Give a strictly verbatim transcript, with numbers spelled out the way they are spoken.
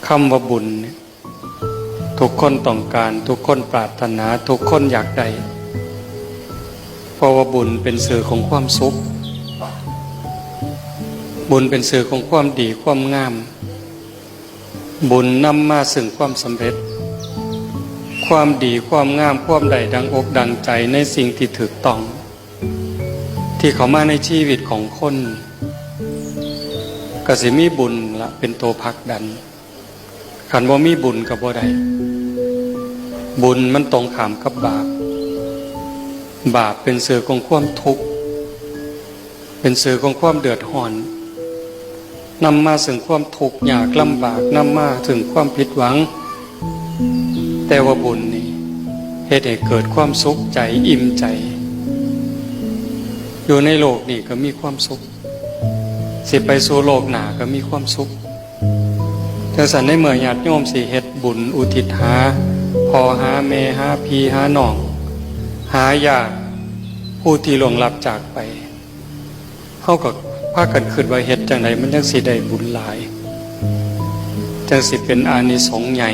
คำว่าบุญเนี่ย ทุกคนต้องการ ทุกคนปรารถนา ทุกคนอยากได้ เพราะว่าบุญเป็นสื่อของความสุข บุญเป็นสื่อของความดีความงาม บุญนำมาซึ่งความสำเร็จ ความดีความงาม ความได้ดังอกดังใจในสิ่งที่ถูกต้อง ที่เข้ามาในชีวิตของคน ก็สิมีบุญละเป็นตัวผลักดัน คันบ่มีบุญก็บ่ได้ บุญมันตรงข้ามกับบาป บาปเป็นสื่อของความทุกข์ เป็นสื่อของความเดือดร้อน นำมาซึ่งความทุกข์ยากลำบาก นำมาซึ่งความผิดหวัง แต่ว่าบุญนี่เฮ็ดให้เกิดความสุขใจ อิ่มใจ อยู่ในโลกนี้ก็มีความสุข สิไปสู่โลกหน้าก็มีความสุข จังซั่นในเมื่อญาติโยมสิเฮ็ดบุญอุทิศหาพ่อหาแม่ หาพี่หาน้อง หาญาติผู้ที่ล่วงลับจากไป เฮาก็พากันคิดว่าเฮ็ดจังใดมันจังสิได้บุญหลาย จังสิเป็นอานิสงส์ใหญ่